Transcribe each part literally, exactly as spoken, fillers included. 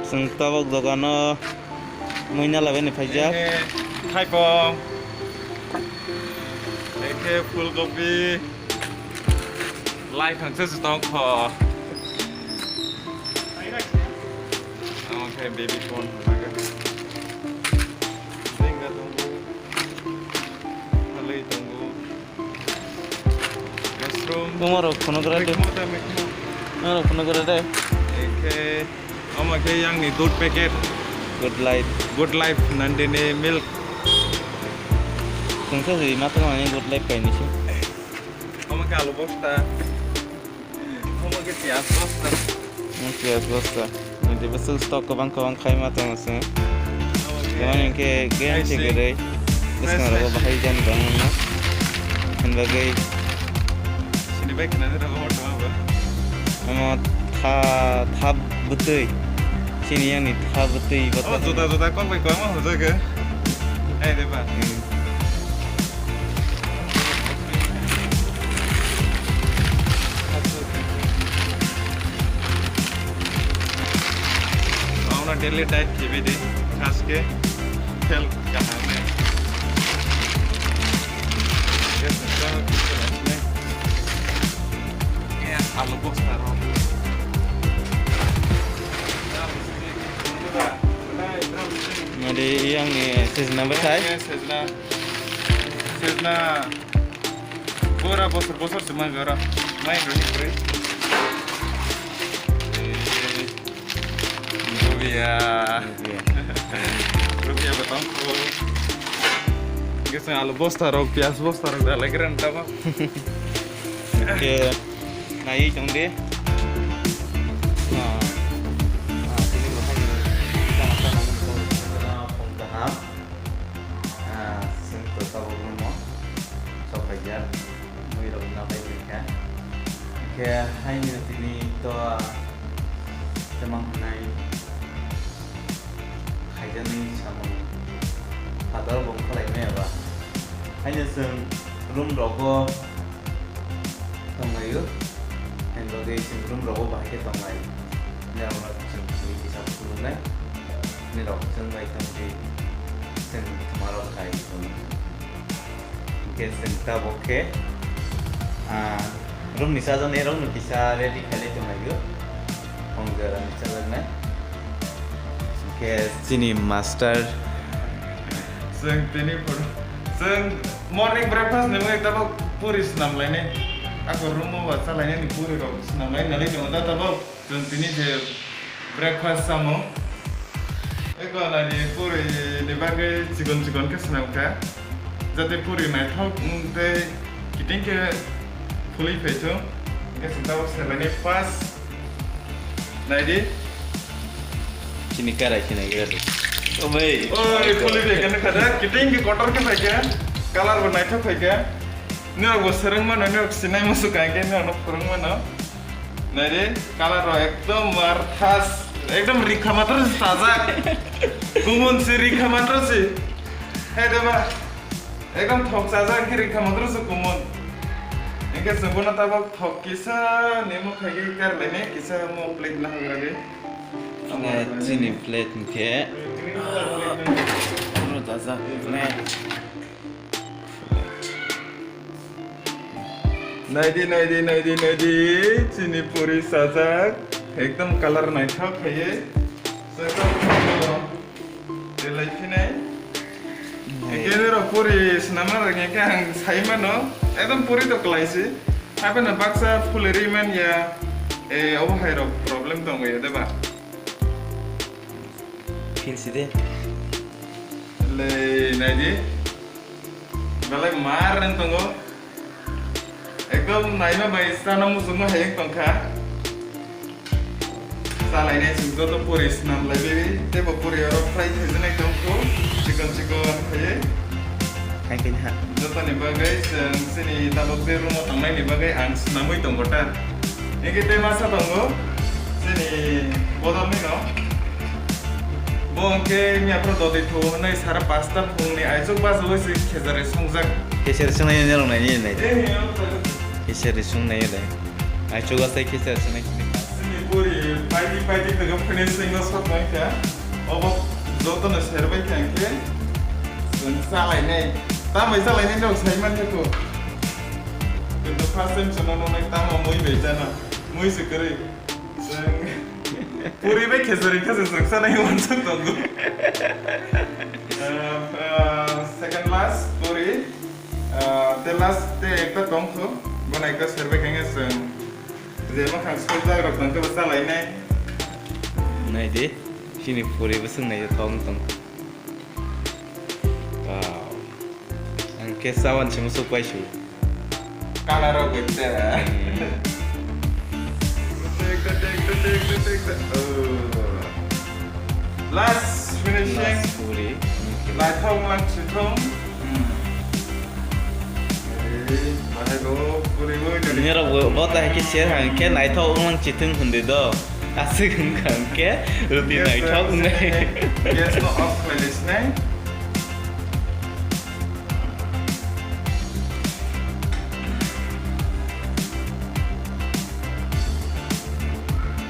Chwng tabuk dogano muina labaini phaijak. Ekhe thaipong, ekhe phulkopi, lai khangsa se tong kho. Omo khe baby corn. Zinga tongo, halwi tongo. Mushroom. Buma rok phunuk gra de. Mikmo ta mikmo. Buma rok phunuk gra de. Ekhe, omo khe yangni dudh packet. Good life. Good life, Nandini milk. Tungsa si ma tong ani good life kaini si. Omo khe alu bosta. Omo khe piyaj bosta. Hmm, piyaj bosta. Nidi bwswk stock kwbang kwbang khai ma tongo se. Omo khe kwbang hinkhe guarantee kwrwi. Bwskango bahai jani bangma. Hwnbagwi. Sini bai khwnani rwgo hotma ba. Omo tha, tha bwtwi. Sini yangni tha bwtwi. Oh, juda juda kok bai kwbangma hojak khe. Ai de ba. Hmm. Omo daily diet khibi di, khaske health kaham ne. Alu bosta rok. Nadi yang ni sejna bathai. Sejna. Sejna. Bora bosor bosor se manjak oro. Mai roni kwrwi. Eh, Rubia. Rubia. Rubia bo tongkho. Hwnkhe chwng alu bosta rok, piyaj bosta rok dalai khe rang tamo. Oke. Naiwi tong di. Ah. Ah, tini bo hai. Phone kaham. Ah, chwng to tabuk room o sok phaijak, mui rok na bai kha. Hwnkhe haino tini to, ah, tei mang hwnai khaijaknai samung phadar bo wngkha lai maya ba. Haino chwng room rogo tonglaio, haino bagwi chwng room rogo bahai khe tonglai. Nirok no chwng tini kisa khulumnai, nirok chwng bai tongdi, chwng thwma rok khai tong. Hwnkhe chwng tabuk khe, ah, room ni chajaknai rok no kisa ready khailai tonglaio, hwngjak ani chajaknai. Hwnkhe chini master. Chwng tini phuru, chwng morning breakfast ni bagwi tabuk puri swnam lainai. Ako room o ba cha lainai ni puri rok swnam lai nalai tongo da tabuk. Chwng tini je breakfast samung. Eko nani puri ni bagwi chikon chikon khe swnam kha. Jate puri naithok wng tei kiting khe phulwi phai thung. Hwnkhe chwng tabuk se lainai first. Naidi. Chini karai chini gari. Omei. Oi, phulwi phai khe nukha da. Kiting khe kotor khe phai kha. Color bo naithok phai kha. Nwk bo swrwng mano, nwk sinai musu kai khe nwk no phwrwng mano. Naidi, color rok ekdom marthas, ekdom rikha matro se sajak. Kumun se rikha matro se. Hai de ba. Ekdom thok sajak, hwnkhe rikha matro se kumun. Hwnkhe chwng bono tabuk thok kisa nimo khaigwi kar lainai, kisa mo plate na hagra de. Eh, chini plate hwnkhe. Green color plate. Puro jajak, ne. Naidi, naidi, naidi, naidi, chini puri sajak, ekdom color naithok khaiye. Belai phinai. Ekhe rok puri swnamna rwngya khe ang sai mano, ekdom puri to kwlai se. Haphano baksa phulwi rwi man ya, eh, obo hai rok problem tongo ya, de ba? Phil si de. Le, naidi. Belai mar wng tongo. Ekdom naima bai chana muchungma hai wng tongkha. Chalainai chwng joto puri swnam lai bai teibo puri oro fry khaijaknai tongkho. Chikon chikon khaiwi. Hai khe ha. Jotoni bagwi chwng chini tabuk je room o tongnaini bagwi ang swnamwi tongo ta. Hingke tei masa tongo, chini bodolni no. Bo hingke miyaphro doti thu hwnwi sara pasta phungni aichuk bachagwi se khejari songjak. Khejari songnai nai rok nai nai. Eh, hwnwi ang khe. Khejari songnai le. Aichuk asai khejari songnai. Chini puri Paiti paiti tongkha, finishing no sok nai kha. Obo joto no serbai kha hwnkhe chwng chalainai. Tambai chalainai no sai man kha ko. Kintu first time chwng no nai tamo mui bai chana. Mui se kwrwi. Chwng puri bai khejari khe chwng sanai uansuk tongo. Ah, ah, second last puri. Ah, te last te ekta tongkho. Bono ekta serbai kha hwnkhe chwng. Je mwkhang sojak rok tong khe bo chalainai. Nai di, chini puri bo swng nai tong tong. Wow. Ang khe chawan se musuk pai su. Color rok gwi te. Hmm. Tek, tek, tek, tek, tek, tek, tek. Oh. Last finishing. Last puri. Naithok wnglang chithung. Hmm. Ei, bahai bo puri bo nini. Nini rok bo, bo ta hai khe share hang khe naithok wnglang chithung hwndwi do. Aswk wngkha hwnkhe roti naithok wngnai. Gas no off khlai lis nai.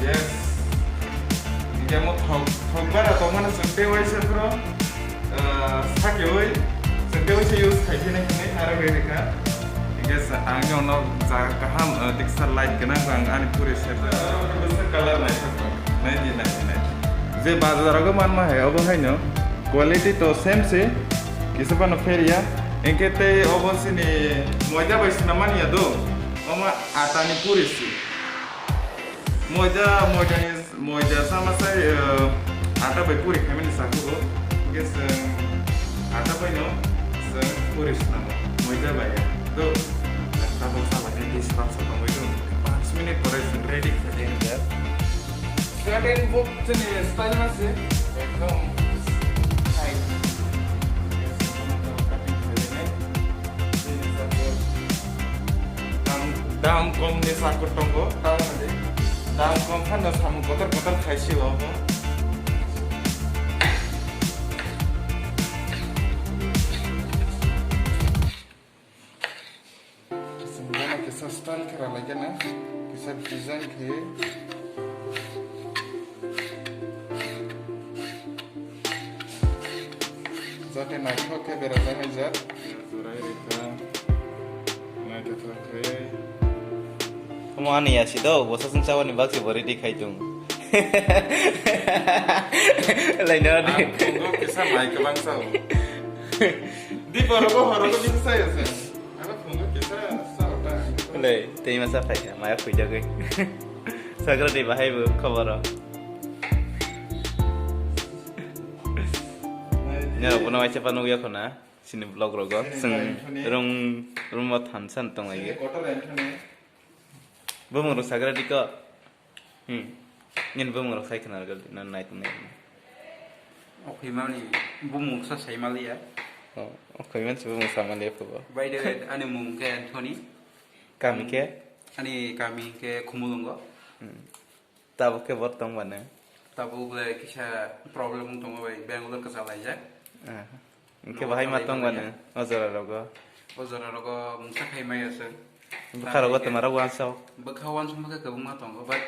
Yes. Hingke mo thok, thok bara tongmani chwng tei waisa phro, ah, sakiui chwng tei waisa use khai phini hinwi aro ri rikha. Hingke sa-, ang nono jaga kaham, ah, tiksa light gwnang ang ani puri se. Bwsa color naithok, naidi, naidi, naidi. Je bazar rogo manma hai obo haino quality to same se, kisa phano pheria. Hingke tei obo chini moida bai swnam manya do, omo atani puri se. Moida, moidani, moida sama sai, eh, ata bai puri khaimani sakugo. Hingke chwng ata baino chwng puri swnamo. Moida bai ya. Do, tabuk sa bai ni dis bangsa tongwi do. Panch minute pore chwng ready kha de. Garden book chini style ma se. Ekdom tight. Yes, cutting kha de. Chini sakur. Dam, dam kom ni sakur tongo, tamo de. Dam kom phano samung kotor kotor khai si o bo. Sini bono kisa style khe rwlai khe na, kisa design khe. Jate naithok khe berajaknai jat. Jurai rikha. Naithothok khe. Omo ani yasi do, bwsa chwng chabani bagwi bo ready khai tung. Laina di. Ang phungo kisa mai kwbang sao. Di borogo horogo kisa saya sa. Ano phungo kisa sao ta. Le, tei masa phai kha, maya khuijagwi. Sagra di bahai bo khoboro. Nero bono waisa pa nugya khona. Chini vlog rogo chwng room, room o thansa tong lai. Bumung rok sagra diko. Hmm. Nini bumung rok sai khna rwgwldi, no nai tong nai. O khuimani bumung sa sai maliya. O, o khuiman se bumung sa maliya phubo. By the way, ani mung khe Anthony. Kami khe? Ani kami khe Khumulwngo. Hmm. Tabuk khe bor tong bana? Tabuk le kisa problem wng tongo bai, Bangalore kwchalaijak. Ah. Hwnkhe bahai ma tong bana o jora rogo? O jora rogo mungsa khai maya se. Bwkha rogo twma rok wansok. Bwkha wansok ma khe kwbangma tongo, but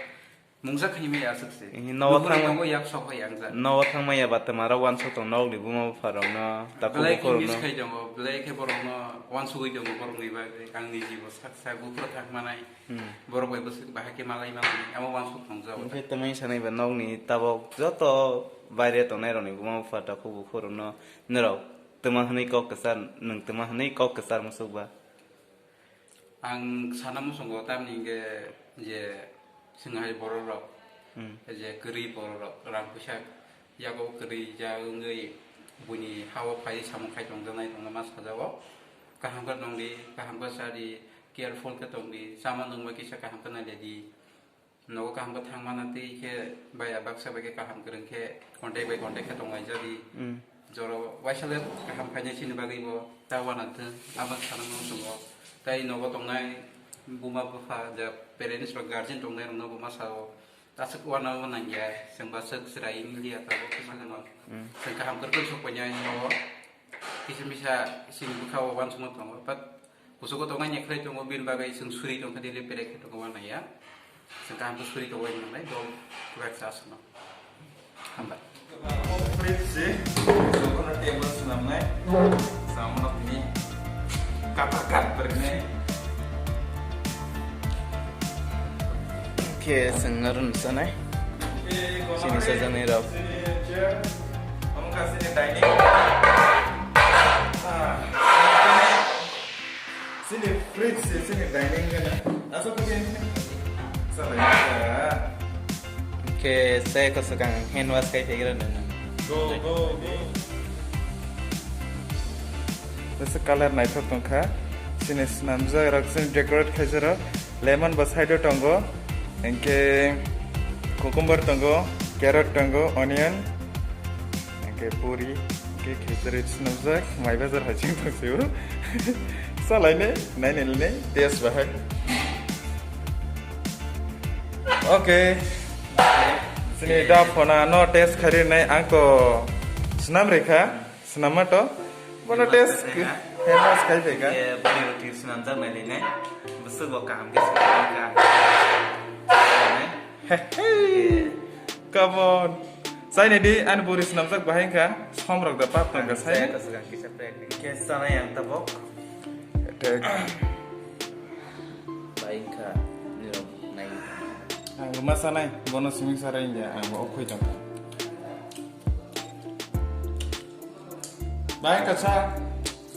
mungsa khai maya aswk se. Nogo thang tongo, yak sok hai ang ja. Nogo thang maya ba twma rok wansok tong, nokni buma bupha rok no, takhuk bukhuk rok no. Belai khe miss khai tongo, belai khe borok no wansugwi tongo, borok ni bagwi ang ni jibo sak sak buphuru thang manai. Hmm. Borok bai bwswk bahai khe malai manai, amo wansuk tongjago. Hwnkhe tamni sanai ba nokni tabok joto baire tongnai rokni buma bupha takhuk bukhuk rokno norok twma hwnwi kok kwchar, nwng twma hwnwi kok kwchar musuk ba? Ang sana muchungo tamni hwnkhe je chwng hai borok rok, hmm, je kwrwi borok rok rang puisa yago kwrwi ja wngwi buini ha-o phai samung khai tongjaknai tongma sajao. Kaham khe tongdi, kaham khe chadi, careful khe tongdi, chama nungma kisa kaham khe nailedi. Nogo kaham khe thang mana tei khe baya baksa bai khe kaham kwrwng khe contact bai contact khe tonglaijadi. Mm. Joro waisa le kaham khainai chini bagwi bo ta uanathwng, abo sana muchungo. Tai nogo tongnai buma bupha, je parents rok, guardian tongnai rokno bo ma sao. Aswk uanama nangya, chwng ba swk chwrai wng liya tabuk kisa nangma. Mm. Chwng kaham kwrwk sok painai nogo. Kisa misa chini bwkha o uansukma tongo, but kuchugo tongnai ni khlai tongo, bini bagwi chwng suri tongkha, daily pere khe tongo uanaiya. Chwng kaham khe suri khe wai nangnai, dol kwrak cha aswkno. Hambai. Fridge se, jotono table swnamnai, samono tini kata kat bwrwinai. Khe chwng narwk sanai. Chini sajaknai rok. Omo kha chini dining. Ah, chini fridge se, chini dining gana. Asa khe salai. Khe se ko swkang hand wash khai phegra nang. Go, go, go. Bwswk colour naithok tongkha. Chini swnamjak rok, chini decorate khaijak rok. Lemon bo side o tongo. Hinkhe cucumber tongo, carrot tongo, onion. Hinkhe puri, hinkhe khichari swnamjak. Mai bazar hai chwng tong sio. Salainai, nainai, nainai, taste bahai. Okay. Chini da phona no taste kharinai ang to swnam rikha. Swnamma to? Bono taste hand wash khai phaikha. Hand wash khai phaikha. Ye, bini roti swnamjak nai nai nai. Bwswk bo kaham khe swnamjak kha. Hey, hey. Come on. Chaini di, ani buri swnamjak bahai wngkha. Som rok da pap tongkha sai. Khe sanai ang tabok. Attack. Bahai wngkha. Nirok nai. Ang ma sanai, bono simi sarai ya, ang bo okhoi tongkha. Bai kasa.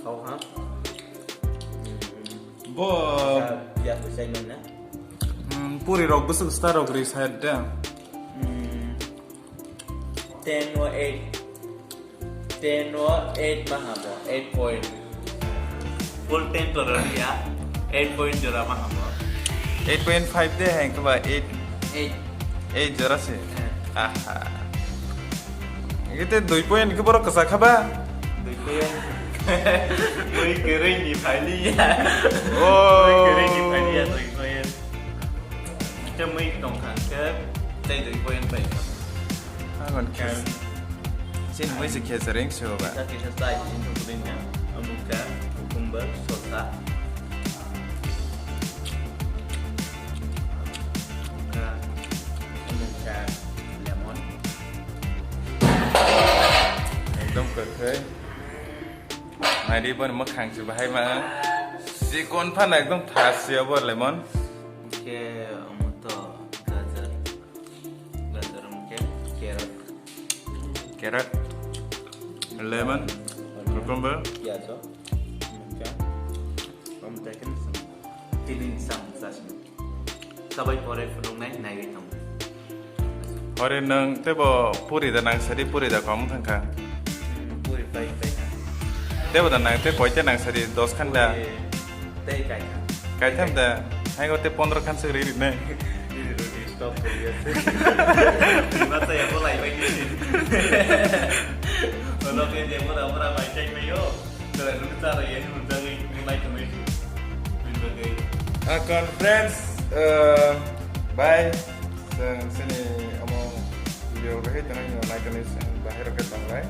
Kau ha? Bo. Ya, bisa mana? Hmm, puri rok bwswk star rok ri side da. Hmm. Ten o eight. Ten o eight ma hamo, eight point. Full ten to ya, eight point jora ma hamo. Eight point five de hai kaba eight. Eight. Eight jora se. Eh. Aha. Ite dui point ke borok kasa khaba? Dui point. Dui kereng ni phali ya. Oh. Dui kereng ni phali ya, dui point. Ite mui tong khang ke, tei dui point pai. Agon khe. Chini mui se khe se ring se ba. Sa kisa sa ini tu kuning ya. Amuka, cucumber, sosa. Amuka, amuka, lemon. Ekdom kwrkhwi. Naidi boni mwkhang se bahai ma. Sikon phano ekdom thas se bo lemon. Khe omo to gajar. Gajar omo khe carrot. Carrot. Lemon. Onion. Cucumber. Piyajo. Omo khe. Omo khe khe sam. Tini sam sasmi. Sabai pore phunuknai naiwi tong. Hore nwng tebo puri da nang sadi puri da kom thangkha. Puri pai pai. Tebo da nang te koite nang sadi dos khan da. Puri tei kai khan. Kaitham da. Hai go te pondro khan se ri ri nai. Ri ri ri stop kori ase. Masa ya bolai bai ni. Ono ke je mora mora bai chai mai yo. Akon friends, eh, bye. Chwng chini omo video bahai tongo, nai tongo, bahai rok khe tonglai.